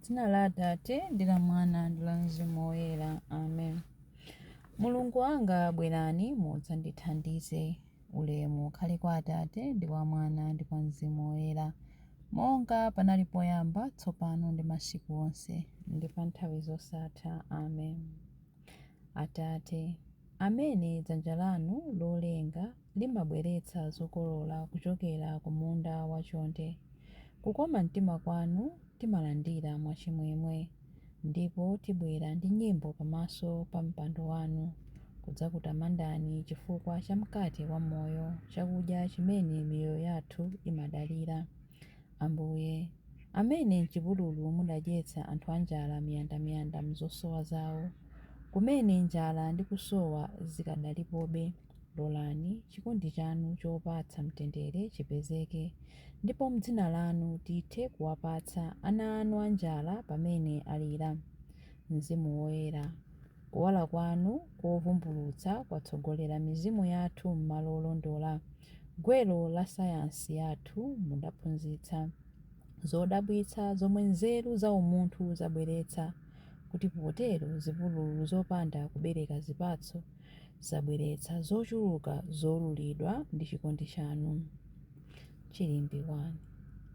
Dzina la Atate ndi la Mwana ndi la Mzimu Woyera. Amen. Mulungu wanga, bwerani mudzandithandize. Ulemu ukhale kwa Atate ndi kwa Mwana ndi kwa Mzimu Woyera, monga panali poyamba, tsopano ndi masiku onse, ndi pa nthawi zosatha. Amen. Atate, amene dzanja lanu lolenga limabweretsa zokolola kuchokera ku munda wachonde, kukoma mtima kwanu timalandira mwachimwemwe, ndipo tibwera ndi nyimbo pamaso pa mpando wanu, kudzakutamandani chifukwa cha mkate wamoyo, chakudya chimene miyoyo yathu imadalira. Ambuye, amene m'chipululu mudadyetsa anthu anjala miyandamiyanda m'zosowa zawo, kumene njala ndi kusowa zikadalipobe, lolani chikondi chanu chopatsa mtendere chipezeke, ndipo m'dzina lanu tithe kuwapatsa ana anu anjala pamene alira. Mzimu Woyera, kuwala kwanu kovumbulutsa kwatsogolera mizimu yathu m'malo olondola. Gwero la sayansi yathu, mudaphunzitsa zodabwitsa zomwe nzeru za umunthu zabweretsa, kuti potero zipululu zopanda kubereka zipatso zabweretsa zochuluka zoululidwa ndi chikondi chanu. Chilimbi 1.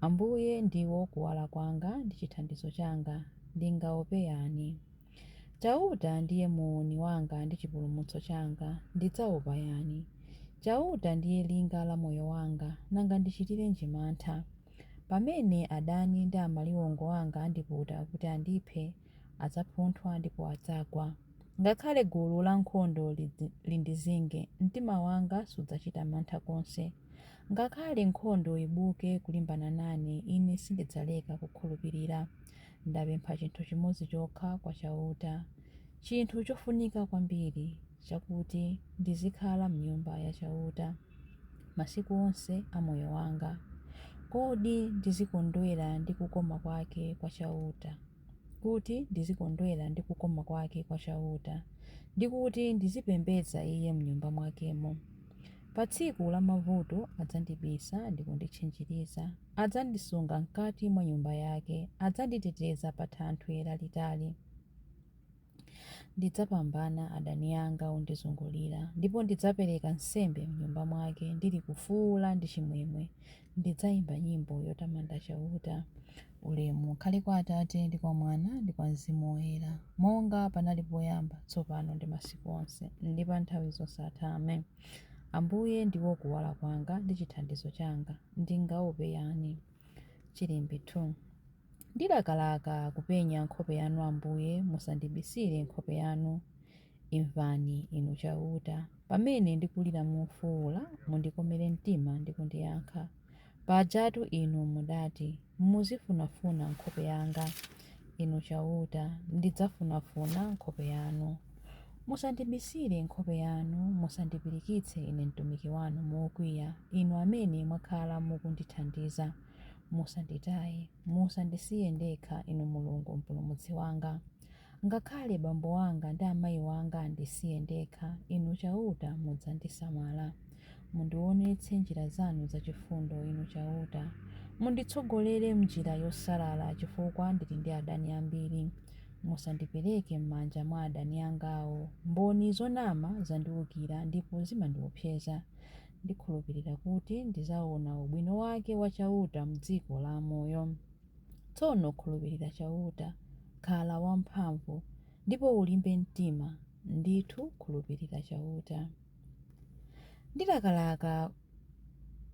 Ambuye ndiwo kuwala kwanga ndi chithandizo changa, ndingaope yani? Chauta ndiye muuni wanga ndi chipulumutso changa, ndidzaopa yani? Chauta ndiye linga la moyo wanga, nanga ndichitirenji mantha? Pamene adani ndi amaliwongo anga andiputa kuti andiphe, adzapunthwa ndipo adzagwa. Ngakhale gulu lankhondo lindizinge, mtima wanga sudzachita mantha konse. Ngakhale nkhondo ibuke kulimbana nane, ine sindidzaleka kukhulupirira. Ndapempha chinthu chimodzi chokha kwa Chauta, chinthu chofunika kwambiri, chakuti ndizikhala m'Nyumba ya Chauta masiku onse a moyo wanga, kodi ndizikondwera ndi kukoma kwake kwa Chauta, kuti ndizikondwera ndi kukoma kwake kwa Chauta, ndi kuti ndizipembedza Iye m'Nyumba mwakemo. Pa tsiku la mavuto adzandibisa ndi kunditchinjiriza. Adzandisunga m'kati mwa nyumba yake, adzanditeteza pa thanthwe lalitali. Ndidzapambana adani anga ondizungulira, ndipo ndidzapereka nsembe m'nyumba mwake ndili kufuula ndi chimwemwe. Ndidzaimba nyimbo yotamanda Chauta. Ulemu ukhale kwa Atate ndi kwa Mwana ndi kwa Mzimu Woyera, monga panali poyamba, tsopano ndi masiku onse, ndi pa nthawi zosatha. Amen. Ambuye ndiwo kuwala kwanga ndi chithandizo changa, ndingaope yani? Chilimbi 2. Ndilakalaka kupenya nkhope yanu Ambuye, musandibisire nkhope yanu. Imvani, Inu Chauta, pamene ndikulira mofuula, mundikomere mtima ndi kundiyankha. Pajatu Inu mudati, Muzifunafuna nkhope yanga. Inu Chauta, ndidzafunafuna nkhope yanu. Musandibisire nkhope yanu, musandipirikitse ine mtumiki wanu mokwiya, Inu amene mwakhala mukundithandiza. Musanditaye, musandisiye ndekha, Inu Mulungu Mpulumutsi wanga. Ngakhale bambo wanga ndi amai wanga andisiye ndekha, Inu Chauta mudzandisamala. Mundiwonetse njira zanu zachifundo, Inu Chauta. Munditsogolere m'njira yosalala, chifukwa ndili ndi adani ambiri. Musandipereke m'manja mwa adani angawo. Mboni zonama zandiwukira ndipo zimandiwopseza. Ndikhulupirira kuti ndidzaona ubwino wake wa Chauta m'dziko la amoyo. Tsono khulupirira Chauta, khala wamphamvu, ndipo ulimbe mtima, ndithu khulupirira Chauta. Ndilakalaka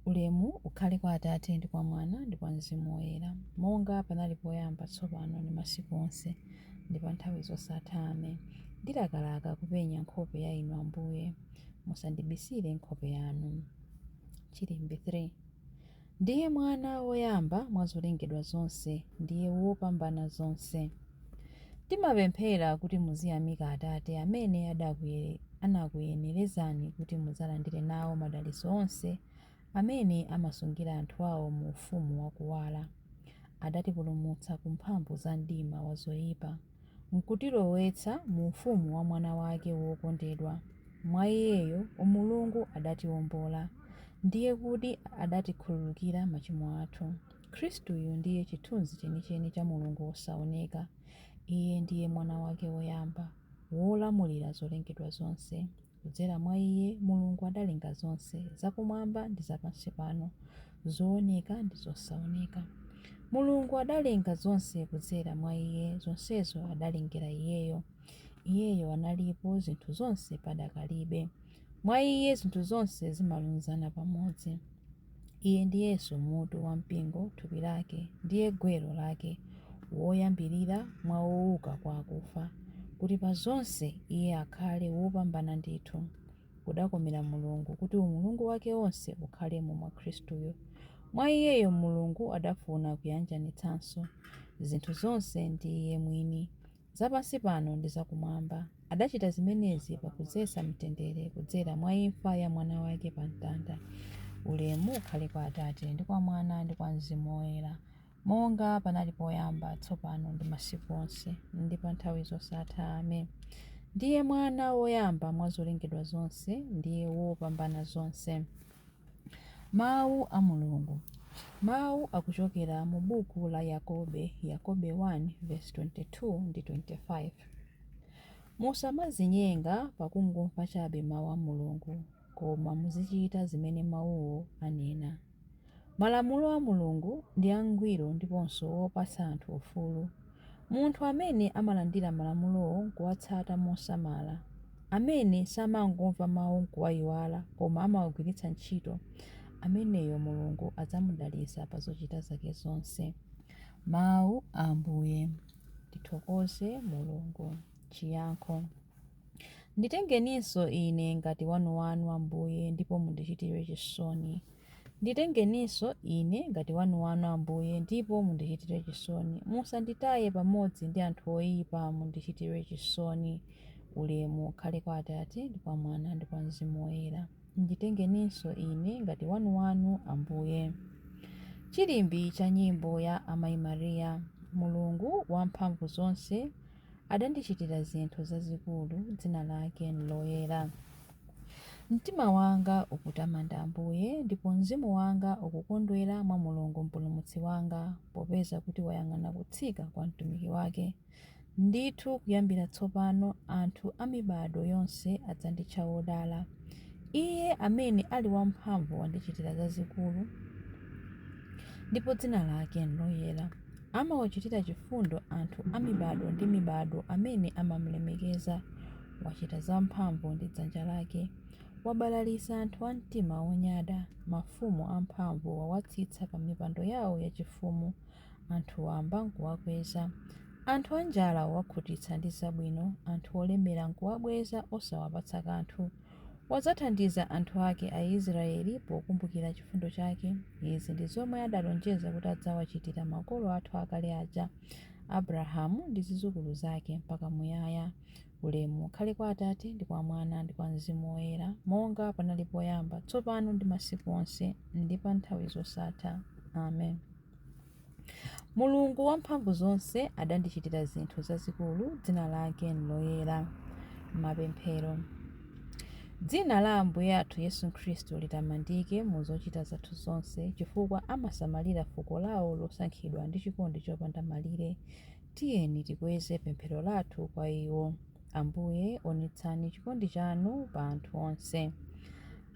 ulemu ukhale kwa Atate ndi kwa Mwana ndi kwa Mzimu Woyera, monga panali poyamba, tsopano ndi masiku onse, ndi pa nthawi zosatha. Amen. Ndilakalaka kupenya nkhope ya Inu Ambuye, musandibisire nkhope yanu. Chilimbi 3. Ndiye Mwana woyamba mwa zolengedwa zonse, ndiye wopambana zonse. Timapemphera kuti muziyamika Atate amene anakuyenerezani kuti mudzalandire nawo madalitso onse amene amasungira anthu awo mu ufumu wa kuwala. Adatipulumutsa ku mphamvu za mdima wa zoipa. nkutilowetsa mu ufumu wa Mwana wake wokondedwa. Mwa Iyeyo Umulungu adatiwombola, ndiye kuti adatikhululukira machimo athu. Khristuyu ndiye chithunzi chenicheni cha Mulungu wosaoneka. Iye ndiye Mwana wake woyamba, wolamulira zolengedwa zonse. Kudzera mwa Iye, Mulungu adalenga zonse, zakumwamba ndi zapansi pano, zooneka ndi zosaoneka. Mulungu adalenga zonse kudzera mwa Iye, zonsezo adalengera Iyeyo. Iyeyo analipo zinthu zonse padakalibe. Mwa Iye zinthu zonse zimalunzana pamodzi. Iye ndiyenso mutu wa mpingo, thupi lake, ndiye gwero lake, woyambirira mwa owuka kwa akufa, kuti pa zonse Iye akhale wopambana ndithu. Kudakomera Mulungu kuti umulungu wake wonse ukhalemo mwa Khristuyo. Mwa Iyeyo Mulungu adafuna kuyanjanitsanso zinthu zonse ndi Iye mwini, zapansi pano ndi zakumwamba. Adachita zimenezi pakudzetsa mtendere kudzera mwa imfa ya Mwana wake pa mtanda. Ulemu ukhale kwa Atate, ndi kwa Mwana, ndi kwa Mzimu Woyera, monga panali poyamba, tsopano ndi masiku onse, ndi pa nthawi zosatha. Amen. Ndiye Mwana woyamba mwa zolengedwa zonse, ndiye wopambana zonse. Mawu a Mulungu. Mawu akuchokera mu buku la Yakobe, Yakobe 1 verse 22 ndi 25. Musamadzinyenga pakungomva chabe mawu a Mulungu, koma muzichita zimene mawuwo anena. Malamulo a Mulungu ndi angwiro ndiponso wopatsa anthu ufulu. Munthu amene amalandira malamulowo n'kuwatsata mosamala, amene samangomva mawu n'kuwayiwala koma amawagwiritsa ntchito, ameneyo Mulungu adzamudalitsa pa zochita zake zonse. Mawu a Ambuye. Tithokoze Mulungu. Chiyankho. Nditengeninso ine ngati wanuwanu Ambuye, ndipo mundichitire chisoni. Nditengeninso ine ngati wanuwanu Ambuye, ndipo mundichitire chisoni. Musanditaye pamodzi ndi anthu oyipa, mundichitire chisoni. Ulemu ukhale kwa Atate, ndi kwa Mwana, ndi kwa Mzimu Woyera. Nditengeninso ine ngati wanuwanu Ambuye. Chilimbi cha nyimbo ya Amayi Maria. Mulungu wamphamvu zonse adandichitira zinthu zazikulu, dzina lake nloyera. Mtima wanga ukutamanda Ambuye, ndipo mzimu wanga ukukondwera mwa Mulungu Mpulumutsi wanga, popeza kuti wayang'ana kutsika kwa mtumiki wake. Ndithu kuyambira tsopano anthu a mibado yonse adzanditcha wodala. Iye amene ali wamphamvu wandichitira zazikulu, ndipo dzina lake nloyera. Amawachitira chifundo anthu a mibado ndi mibado amene amamlemekeza. Wachita zamphamvu ndi dzanja lake. Wabalalitsa anthu a mtima wonyada. Mafumu amphamvu wawatsitsa pa mipando yawo yachifumu, anthu wamba nkuwakweza. Anthu anjala wawakhutitsa ndi zabwino, anthu olemera nkuwabweza osawapatsa kanthu. Wadzathandiza anthu ake Aisraeli pokumbukira chifundo chake. Izi ndi zomwe adalonjeza kuti adzawachitira makolo athu akale aja, Abrahamu ndi zidzukulu zake mpaka muyaya. Ulemu ukhale kwa Atate, ndi kwa Mwana, ndi kwa Mzimu Woyera, monga panali poyamba, tsopano ndi masiku onse, ndi pa nthawi zosatha. Amen. Mulungu wamphamvu zonse adandichitira zinthu zazikulu, dzina lake nloyera. Mapemphero. Dzina la Ambuye athu Yesu Khristu litamandike mu zochita zathu zonse, chifukwa amasamalira fuko lawo losankhidwa ndi chikondi chopanda malire. Tiyeni tikweze pemphero lathu kwa iwo. Ambuye, onetsani chikondi chanu pa anthu onse.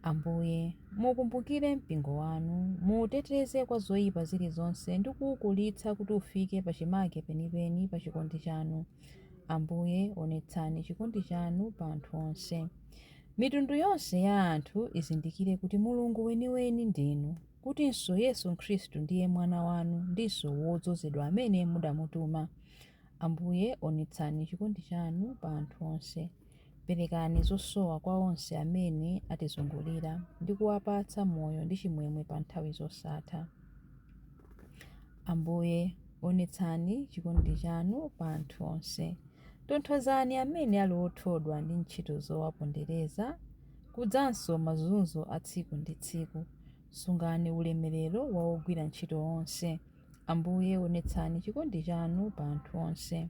Ambuye, mukumbukire mpingo wanu, muuteteze kwa zoyipa zilizonse ndi kuwukulitsa kuti ufike pachimake penipeni pa chikondi chanu. Ambuye, onetsani chikondi chanu pa anthu onse. Mitundu yonse ya anthu izindikire kuti Mulungu weniweni ndinu, kutinso Yesu Khristu ndiye Mwana wanu ndinso wodzozedwa amene mudamutuma. Ambuye, onetsani chikondi chanu pa anthu onse. Perekani zosowa kwa onse amene atizungulira ndi kuwapatsa moyo ndi chimwemwe pa nthawi zosatha. Ambuye, onetsani chikondi chanu pa anthu onse. Tonthozani amene ali othodwa ndi ntchito zowapondereza, kudzanso mazunzo a tsiku ndi tsiku. Sungani ulemerero wa ogwira ntchito onse. Ambuye, onetsani chikondi chanu pa anthu onse.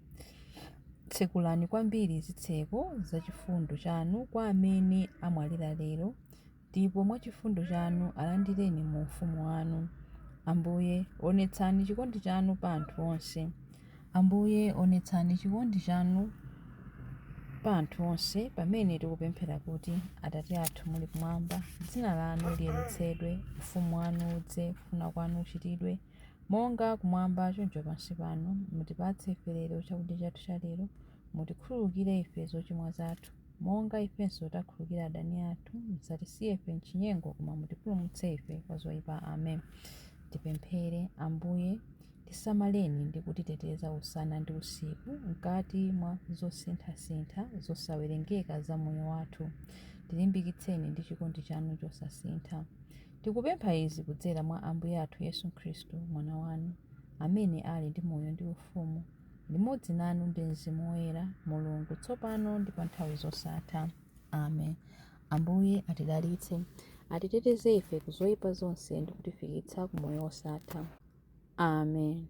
Tsekulani kwambiri zitseko za chifundo chanu kwa amene amwalira lero, ndipo mwa chifundo chanu alandireni mu ufumu wanu. Ambuye, onetsani chikondi chanu pa anthu onse. Ambuye, onetsani chikondi chanu pa anthu onse pamene tikupemphera kuti, Atate athu muli kumwamba, dzina lanu liyeretsedwe, ufumu wanu udze, kufuna kwanu kuchitidwe, monga kumwamba choncho pansi pano. Mutipatse ife lero chakudya chathu cha lero. Mutikhululukire ife zochimwa zathu, monga ifenso takhululukira adani athu. Musatisiye ife m'chinyengo, koma mutipulumutse ife kwa zoyipa. Amen. Tipemphere. Ambuye, tisamaleni ndi kutiteteza usana ndi usiku mkati mwa zosinthasintha zosawerengeka za moyo wathu. Tilimbikitseni ndi chikondi chanu chosasintha. Tikupempha izi kudzera mwa Ambuye athu Yesu Khristu, Mwana wanu, amene ali ndi moyo ndi ufumu, limodzi nanu ndi Mzimu Woyera, Mulungu, tsopano ndi pa nthawi zosatha. Amen. Ambuye atidalitse, atiteteze ife ku zoyipa zonse ndi kutifikitsa ku moyo wosatha. Amen.